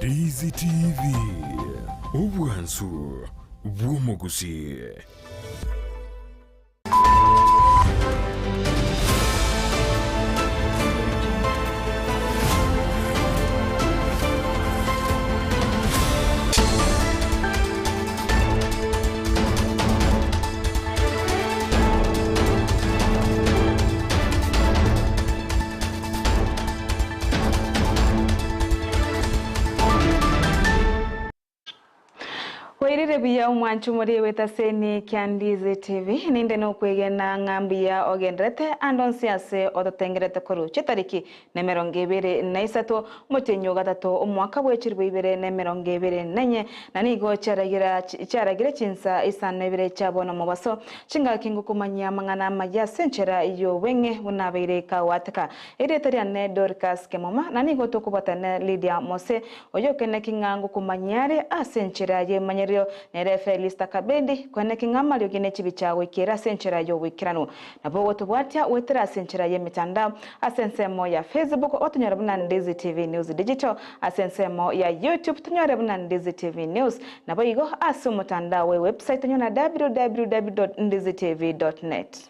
Ndizi TV, obwansu bw'omogusii. Oirire buya omwancho moriegwete ase Nikia Ndizi TV, ninde nokwegena ng'a mbuya ogenderete ande onsi ase ototengerete korwa chitariki nemerongo ebere na isato, omotienyi o gatato, omwaka bwe chilifu ibere na emerongo ebere na enye, na nigo chiaragira chiaragire chinsa isano na ibere chia bono mobaso, chingaki ngokomanyia amang'ana amaya ase enchera y'obweng'e buna abeire kagwateka. Erieta riane Dorcas Kemuma, na nigo tokobwatana ne Lydia Mose, Oyokeneki ng'a ngokomanyia are ase enchera y'emanyererio, nere Felista Kabedi, kweneki ng'a amariogi ne chibicha goikera ase enchera y'oboikeranu. Nabo ogotobwatia goetera ase enchera y'emetandao ase ensemo ya Facebook otonyore buna Ndizi TV News Digital, ase ensemo ya YouTube tonyore buna Ndizi TV News, naboigo ase omotandao we website tonyore na www.ndizitv.net.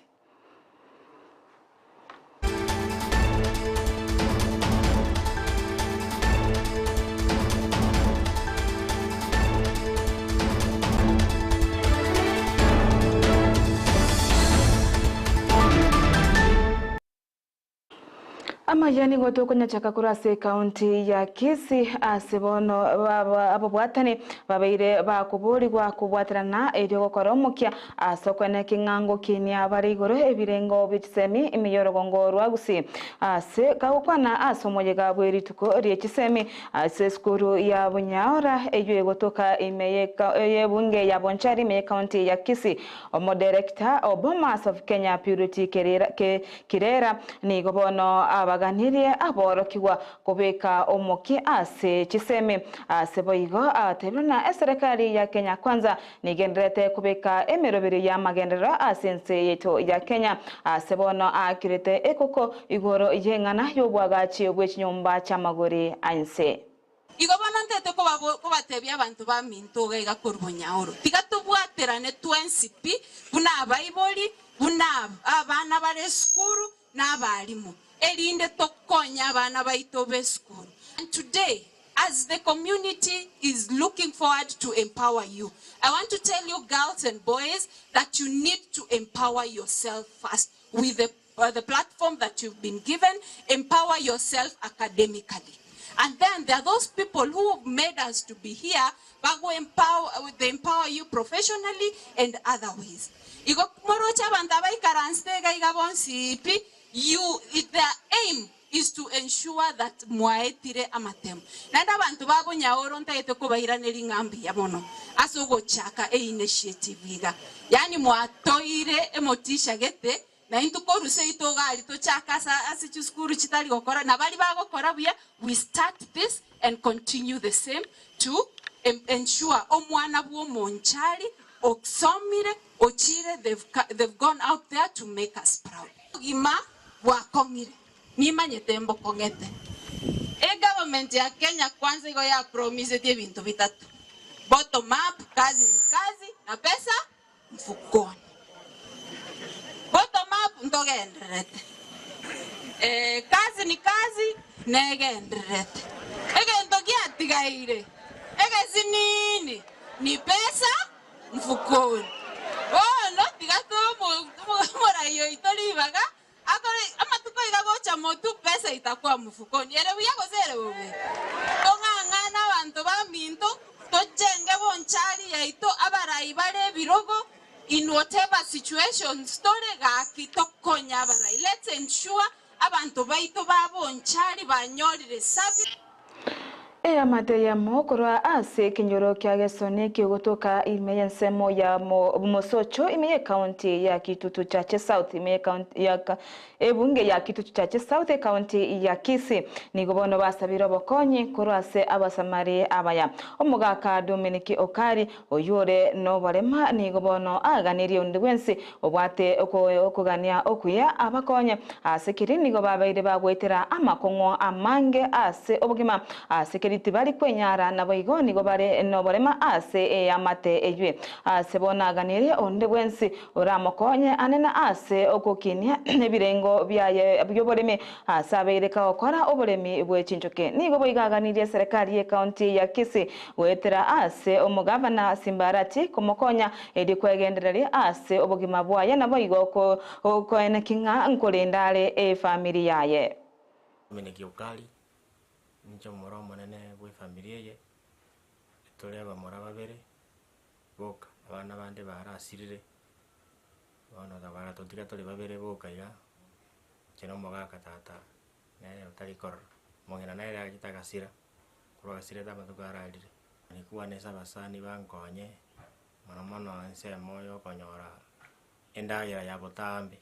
Amaya nigo tokonyachaka korwa ase ekaunti ya Kisii ase bono ababwatani babeire bakoborigwa kobwaterana erio gokora omokia Ase okwenena ekeng'ango kinia bare igoro ebirengo bie chisemi ime y'orogongo rwa Gusii. Ase kagokwana ase omoyega bwe rituko rie chisemi ase esukuru ya Bunyaora eyio egotoka ime y'ebunge ya Bonchari ime y'ecounty ya Kisii, omoderekita o Bomas of Kenya Purity Kirera nigo bono abaganirie aborokigwa Kobeka omokia ase chisemi. Ase boigo agatebia buna eserekari ya Kenya Kwanza Nigendererete kobeka emeroberi y'amagenderero ase ense yaito ya Kenya. Ase bono aakirete ekoko igoro y'eng'ana y'obwagachi bwe chinyomba chi'amagori a ense. Igo bono ntete kobatebia abanto baminto iga iga korwa bonyaoro, tiga tobwaterane twensi pi, buna abaibori, buna abana bare esukuru, na abalimu, erinde tokonye abana baito b'esukuru. And today as the community is looking forward to empower you, I want to tell you girls and boys that you need to empower yourself first with the, the platform that you've been given, empower yourself academically. And then there are those people who have made us to be here, bago empower, they empower you professionally and other ways. Igo moroche abanto abaikaransete iga iga bonsi pi, you, their aim is to ensure that mwaetire amatemo. Naende abanto ba bonyaoro ntagete kobairaneria ng'a mbuya mono ase ogochaka einitiative iga. Yaani mwatoire emotisha gete na intwe korwa seito iga aria tochake ase ase chisukuru chitari gokora na baria bagokora buya we start this and continue the same to ensure omwana bwa omonchari osomire ochire they've they've gone out there to make us proud. Obogima bwakong'ire. Nimanyete mbokong'ete. Egovernment ya Kenya kwanza igo ya promisetie ebinto bitato, bottom up, kazi ni kazi, na pesa mfukoni. Bottom up ntogendererete, kazi ni kazi negendererete. Egento giatigaire egesinini ni pesa mfukoni. Bono tiga toe omorai oito ribaga Akore amatuko iga gocha motwe pesa itakwa mfukoni. Ere buya gose ere bobe? Tong'ang'ane abanto baminto, tochenge bonchari yaito abarai bare ebirogo in whatever situations tore gaki tokonye abarai. Let's ensure abanto baito ba bonchari banyorire service. Eamate eyemo korwa ase ekenyoro kia Gesoni kegotoka ime y'ensemo ya Mosocho ime y'ecounty ya Kitutu Chache South ime y'ecounty ya ebunge ya Kitutu Chache South ecounty ya Kisii nigo bono basabire obokonyi korwa ase abasamari abaya. Omogaka Dominic Okari oyio ore noborema nigo bono aganirie onde bwensi obwate okogania okuya abakonye. Ase keri nigo babeire bagoetera amakong'o amange ase obogima. Ase keri. Abamenyeri tibari kwenyara, naboigo nigo bare noborema ase eamate eywe. Ase bono aganirie onde bwensi oramokonye anene ase ogokinia ebirengo biaye bi'oboremi ase abeire kagokora oboremi bwe chinchoke. Nigo boigo aganirie eserekari y'ecounty ya Kisii goetera ase omogavana Simba Arati komokonya erio kwegendereria ase obogima bwaye naboigo koeneki ng'a nkorenda are efamiri yaye. Dominic Okari, Ninche omomura omonene bw'efamiri eye, tore abamura babere boka, abana bande barasirire, bono baratotiga tore babere boka iga, inche na omogaka tata nere otari korora, omong'ina nere agachete agasira, korwa agasirete amatuko ararire. Nikwane ase abasani bankonye, mono mono ensemo ya okonyora endagera ya botambe.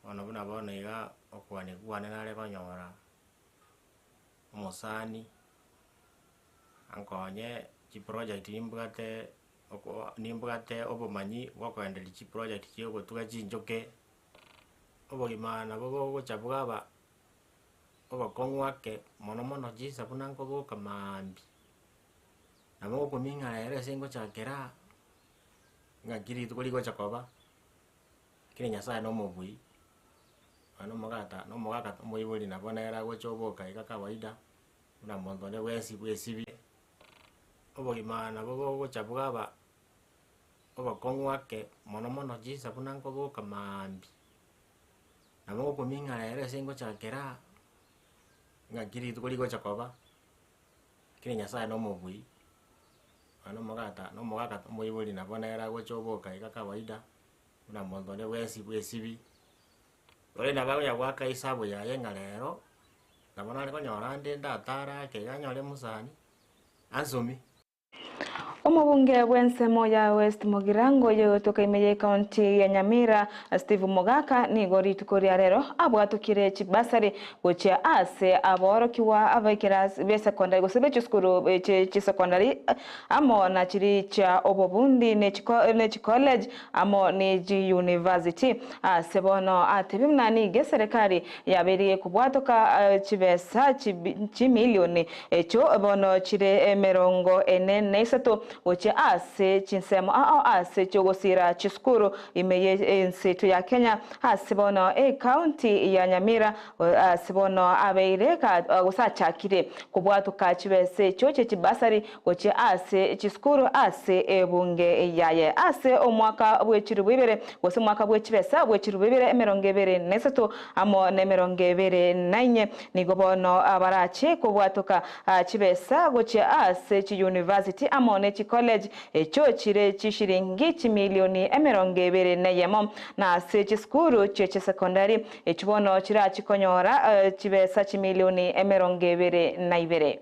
Bono buna bono iga okogania kwane nare konyora omosani ankonye chiproject nimbwate oko nimbwate obomanyi bwa okoenderia chiproject chia ogotuga chinchoke, obogima nabo bogocha bwaba obokong'u ake mono mono chinsa buna nkoboka maambia, nabo ngokumia ng'a rero ase ngochakera ng'aki rituko rigocha koba. Lakini Nyasaye nomobui, nonya na omogaka na omogaka omoibori nabo nere agocha oboka iga kawaida, buna monto onde bwensi bwesibie. Obogima nabo bogocha bwaba obokong'u ake mono mono chinsa buna nkoboka maambia, nabo ngokumia ng'a rero ase ngochakera, ng'aki rituko rigocha koba, lakini Nyasaye nomobui, nonya na omogaka na omogaka omoibori nabo nere agocha oboka iga kawaida. Buna monto onde bwensi bw'esibi, ore nabo akonya goaka esabu yaye ng'a rero, nabo nare konyora ande ndatare ake iga nyore mosani, ansomie. Omobunge bw'ensemo ya West Mugirango oyogotoka ime y'ecounty ya Nyamira, Steve Mogaka nigo rituko ria rero abwatokire chibasari gochia ase aborokigwa b'ekerasi b'esekondari gose b'echisukuru chie chisekondari amo na chiria chia obobundi ne chicollege amo ne chiyunivasiti. Ase bono atebie buna nigo eserekari yabeire gekobwatoka chibesa chimilioni echio bono chire emerongo ene na isato gochia ase chinsemo ao ase chiogosira chisukuru ime ye ense ya Kenya. Ase bono ecounty ya Nyamira ase bono abeire gose achakire kobwatoka chibesa echio chie chibasari gochia ase chisukuru ase ebunge yaye ase omwaka bw'echiribu ibere gose omwaka bw'echibesa bw'echiribu ibere emerongo ebere na isato amo na emerongo ebere na inye nigo bono barache kobwatoka chibesa gochia ase chiyunivasiti amo ne chicollege echio chire chishiringi chimilioni emerongo ebere na eyemo na ase chisukuru chie chisekondari echio bono chirachikonyora chibesa chimilioni emerongo ebere na ibere.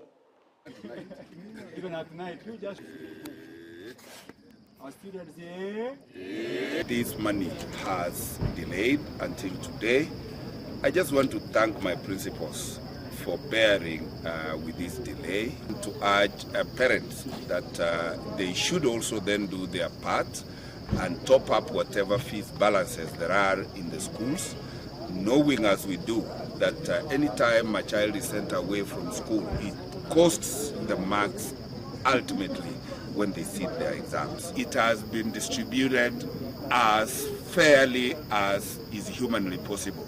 Even at night, you just. Our students here. This money has delayed until today. I just want to thank my principals for bearing with this delay, to urge parents that they should also then do their part and top up whatever fees balances there are in the schools, knowing as we do that any time a child is sent away from school, it costs the marks ultimately when they sit their exams. It has been distributed as fairly as is humanly possible.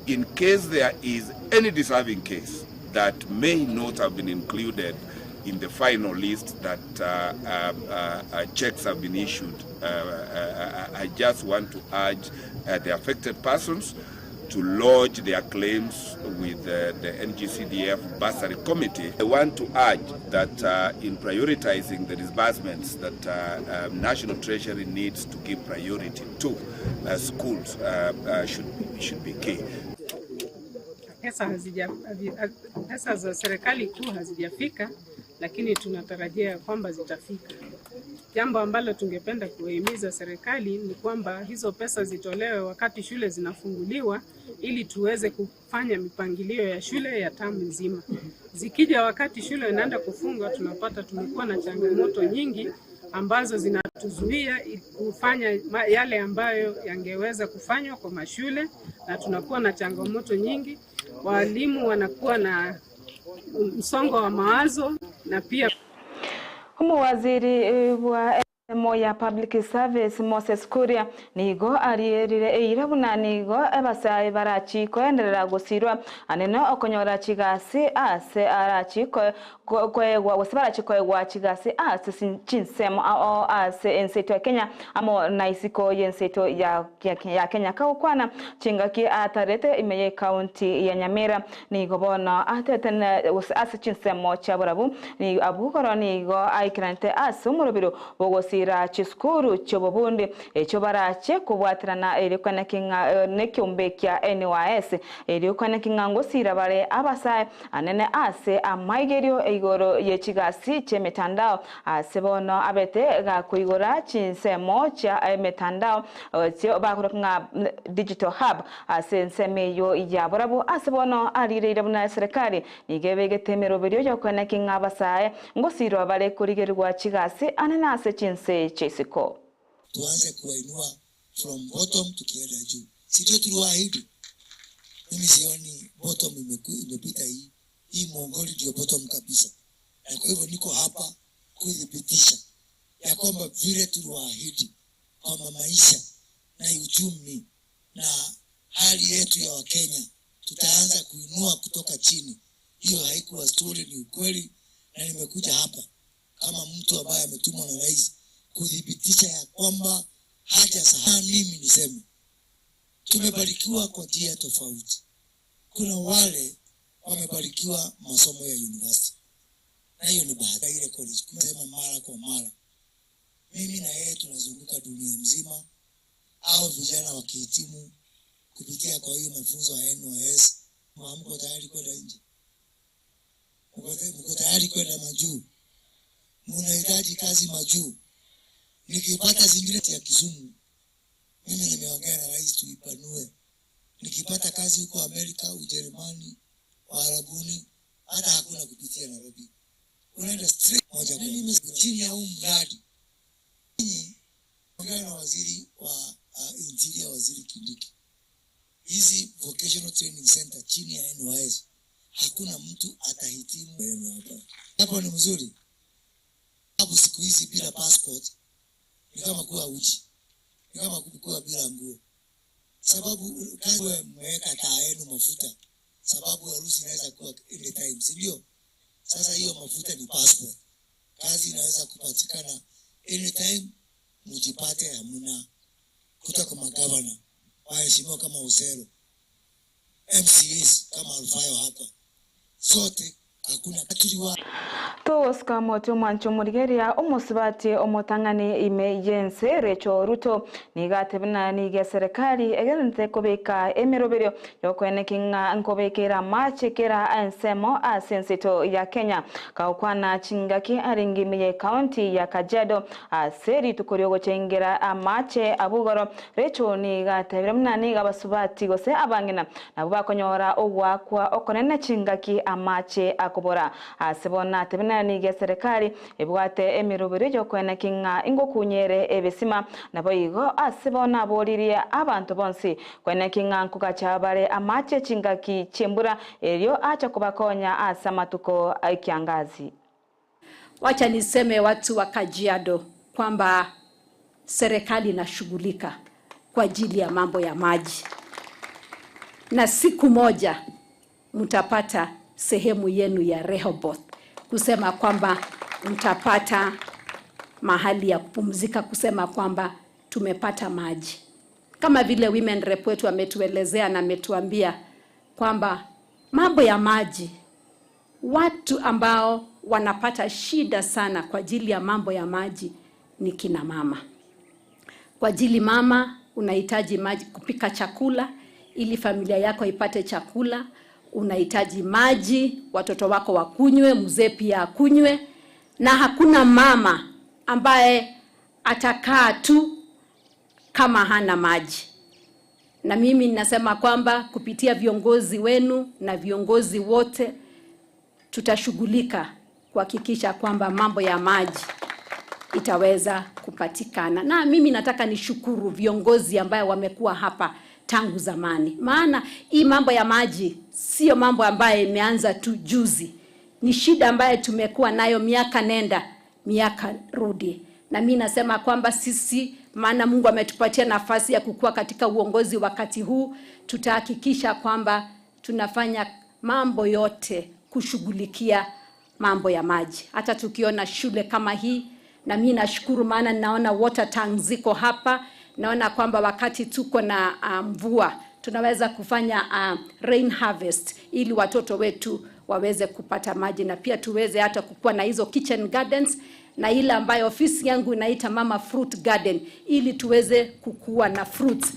In case there is any deserving case that may not have been included in the final list that checks have been issued, I just want to urge the affected persons to lodge their claims with the NGCDF Bursary Committee. I want to urge that in prioritizing the disbursements that National Treasury needs to give priority to schools should be key. Pesa hazija, pesa za serikali kuu hazijafika, lakini tunatarajia kwamba zitafika. Jambo ambalo tungependa kuhimiza serikali ni kwamba hizo pesa zitolewe wakati shule zinafunguliwa ili tuweze kufanya mipangilio ya shule ya tamu nzima. Zikija wakati shule inaenda kufungwa, tunapata tumekuwa na changamoto nyingi ambazo zinatuzuia kufanya yale ambayo yangeweza kufanywa kwa mashule, na tunakuwa na changamoto nyingi. Walimu wanakuwa na msongo wa mawazo na pia Omowaziri bwa emeremo ya Public Service Moses Kuria nigo arierire eira buna nigo abasae barachi koenderera gosirwa anene okonyora chigasi ase arachi koegwa gose barachi koegwa chigasi ase chinsemo ao ase ense yaito ya Kenya amo na isiko y'ense yaito ya ya Kenya kagokwana chingaki atarete ime y'ecounty ya Nyamira Nigo bono atetene gose ase chinsemo chia borabu, abwo igoro nigo aikeranete ase omorobiro bw'ogosiira chisukuru chi'obobundi, echio barache kobwaterana erio kweneki ng'a nekiombe kia NYS, erio kweneki ng'a ngosiira bare abasae anene ase amaigerio igoro ye chigasi chi'emetandao. Ase bono abete gakoigora chinsemo chia emetandao echio bakoroka ng'a digital hub, Ase ensemo eyio ya borabu ase bono arireire buna eserekari nigo ebegete emeroberio y'okoeneki ng'a abasae ngosirwa bare korigerigwa chigasi anene ase chinse chi'isiko. Tuanze kuwainua from bottom tukienda juu, si ndio tuliwaahidi? Mimi sioni bottom imepita hii, hii Mwongoli ndio bottom kabisa, na kwa hivyo niko hapa kuthibitisha ya kwamba vile tuliwaahidi kwamba maisha na uchumi na hali yetu ya Wakenya tutaanza kuinua kutoka chini. Hiyo haikuwa story, ni ukweli, na nimekuja hapa kama mtu ambaye ametumwa na rais kuthibitisha ya kwamba haja sahau. Mimi niseme tumebarikiwa kwa njia tofauti. Kuna wale wamebarikiwa masomo ya university, na hiyo ni bahati. Ile college kusema mara kwa mara, mimi na yeye tunazunguka dunia mzima au vijana wakihitimu kupitia kwa hiyo mafunzo ya NYS, hamko tayari kwenda nje? Mko tayari kwenda majuu? Mnahitaji kazi majuu? Nikipata zingine ya Kisumu, mimi nimeongea na rais tuipanue. Nikipata kazi huko Amerika, Ujerumani, Waarabuni, hata hakuna kupitia Nairobi, unaenda straight moja kwa moja chini ya huu mradi. Ongea na waziri wa Interior, Waziri Kindiki, hizi vocational training center chini ya NYS hakuna mtu atahitimu yenu hapa. Hapo ni mzuri, sababu siku hizi bila passport ni kama kuwa uchi, ni kama kuwa bila nguo, sababu kazi wewe mmeweka taa yenu mafuta, sababu harusi inaweza kuwa anytime, si ndio? Sasa hiyo mafuta ni passport, kazi inaweza kupatikana anytime, mjipate hamuna kutoka magavana waheshimiwa kama Usero, MCAs kama Alfayo hapa, sote hakuna tuliwa Togosika omote omwancho omorigereria omosubati omotang'ani ime y'ense Rachel Ruto nigo atebire na nigo eserekari egendererete kobeka emeroberio yokoeneki ng'a nkobekera amache kera ensemo ase enseto ya Kenya. Kagokwana chingaki arenge ime y'ecounty ya Kajiado ase rituko riogochengera amache abwo igoro, Rachel nigo atebire buna nigo abasubati gose abang'ina nabwo bakonyora ogoakwa okonene chingaki amache akobora. Ase bono natebire naye nigo eserekari ebwate emeroberi y'okoeneki ng'a ingokunyere ebesima. Naboigo ase bono aboririe abanto bonsi koeneki ng'a nkogacha bare amache chingaki chi'embura, erio ache kobakonya ase amatuko ekiangazi. Wacha niseme watu wa Kajiado kwamba serikali inashughulika kwa ajili ya mambo ya maji, na siku moja mtapata sehemu yenu ya Rehoboth, kusema kwamba mtapata mahali ya kupumzika, kusema kwamba tumepata maji, kama vile women rep wetu ametuelezea na ametuambia kwamba mambo ya maji, watu ambao wanapata shida sana kwa ajili ya mambo ya maji ni kina mama. Kwa ajili mama, unahitaji maji kupika chakula ili familia yako ipate chakula, unahitaji maji watoto wako wakunywe, mzee pia akunywe, na hakuna mama ambaye atakaa tu kama hana maji. Na mimi ninasema kwamba kupitia viongozi wenu na viongozi wote tutashughulika kuhakikisha kwamba mambo ya maji itaweza kupatikana. Na mimi nataka nishukuru viongozi ambayo wamekuwa hapa tangu zamani, maana hii mambo ya maji sio mambo ambayo imeanza tu juzi. Ni shida ambayo tumekuwa nayo miaka nenda miaka rudi, na mi nasema kwamba sisi, maana Mungu ametupatia nafasi ya kukua katika uongozi wakati huu, tutahakikisha kwamba tunafanya mambo yote kushughulikia mambo ya maji. Hata tukiona shule kama hii, na mi nashukuru maana ninaona water tanks ziko hapa, naona kwamba wakati tuko na mvua tunaweza kufanya rain harvest ili watoto wetu waweze kupata maji na pia tuweze hata kukuwa na hizo kitchen gardens na ile ambayo ofisi yangu inaita mama fruit garden ili tuweze kukuwa na fruits.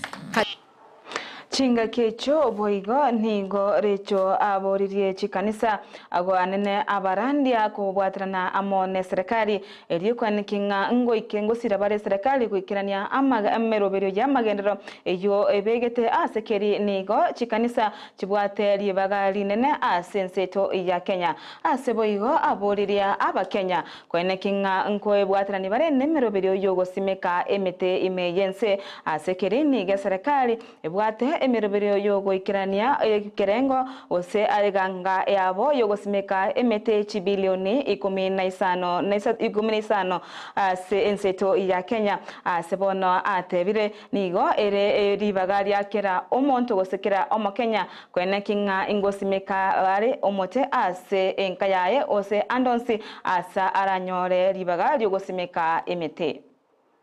Chingaki echio boigo nigo recho aboririe chikanisa ago anene abarandia kobwaterana amo ne serikali erio kwaneki ng'a ngoike ngosira bare serikali goikerania emeroberio ya amagenderero eywo ebegete ase keri nigo chikanisa chibwate ribaga rinene ase enseto ya Kenya. Ase boigo aboririe abakenya kweneki ng'a nkoebwaterani bare ne emeroberio yogosimeka emete ime yense ase keri nigo eserikali ebwate emeroberio yogoikerania ekerengo gose eganga yabo yogosimeka emete chibilioni 15 ase enseto ya Kenya. Ase bono atebire nigo ere ribaga ria kera omonto gose kera omokenya kweneki ng'a ingosimeka are omote ase enka yaye ose andonsi asa aranyore ribaga riogosimeka emete.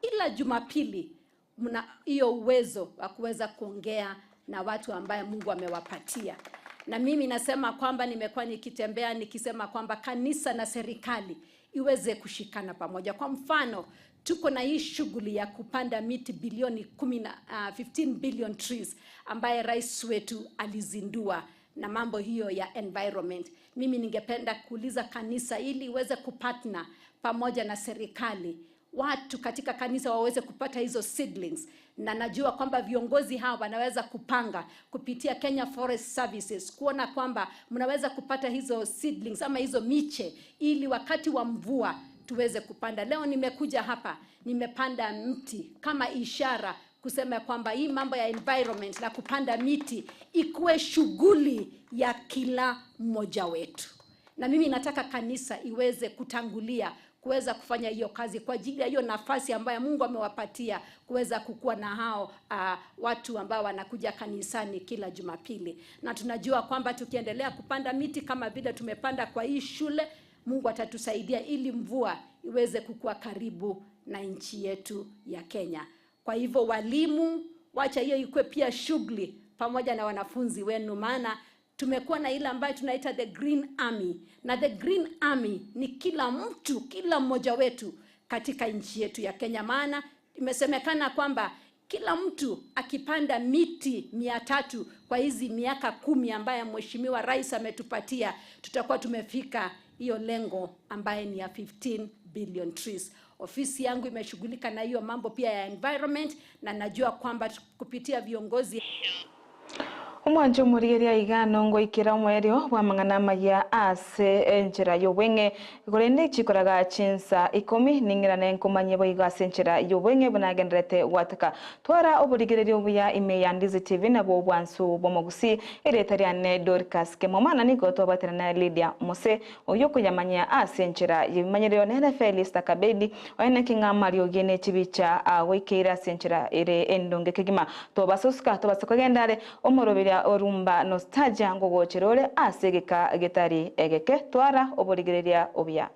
Kila Jumapili mna hiyo uwezo wa kuweza kuongea na watu ambaye Mungu amewapatia. Na mimi nasema kwamba nimekuwa nikitembea nikisema kwamba kanisa na serikali iweze kushikana pamoja. Kwa mfano, tuko na hii shughuli ya kupanda miti bilioni 15 billion trees ambaye rais wetu alizindua na mambo hiyo ya environment. Mimi ningependa kuuliza kanisa ili iweze kupartner pamoja na serikali, watu katika kanisa waweze kupata hizo seedlings, na najua kwamba viongozi hawa wanaweza kupanga kupitia Kenya Forest Services kuona kwamba mnaweza kupata hizo seedlings ama hizo miche ili wakati wa mvua tuweze kupanda. Leo nimekuja hapa nimepanda mti kama ishara kusema kwamba hii mambo ya environment na kupanda miti ikuwe shughuli ya kila mmoja wetu. Na mimi nataka kanisa iweze kutangulia kuweza kufanya hiyo kazi kwa ajili ya hiyo nafasi ambayo Mungu amewapatia kuweza kukua na hao watu ambao wanakuja kanisani kila Jumapili. Na tunajua kwamba tukiendelea kupanda miti kama vile tumepanda kwa hii shule, Mungu atatusaidia ili mvua iweze kukua karibu na nchi yetu ya Kenya. Kwa hivyo walimu, wacha hiyo ikuwe pia shughuli pamoja na wanafunzi wenu, maana tumekuwa na ile ambayo tunaita the Green Army, na the Green Army ni kila mtu, kila mmoja wetu katika nchi yetu ya Kenya, maana imesemekana kwamba kila mtu akipanda miti 300 kwa hizi miaka 10 ambayo Mheshimiwa Rais ametupatia, tutakuwa tumefika hiyo lengo ambaye ni ya 15 billion trees. Ofisi yangu imeshughulika na hiyo mambo pia ya environment, na najua kwamba kupitia viongozi Omwancho omorigeria iga nongoikera omwerio bwa mang'ana amaya ase enchera y'obweng'e korende chikoraga chinsa 10 ning'irane nkomanye boigo ase enchera y'obweng'e bunagenderete gwateka twara oborigereria obuya ime ya Ndizi TV nabwo obwansu bw'omogusi ereta riane Dorcas Kemomana nigo twabaterana Lydia Mose oyo koyamanya ase enchera y'ebimanyerero nere Felista Kabedi oene king'ama riogie ne chibicha agoikeire ase enchera ere endonge kegima tobasusuka tobasa kogenda are omoroberia orumba nostalgia ngogocherore ase geka getari egeke twara oborigereria obuya.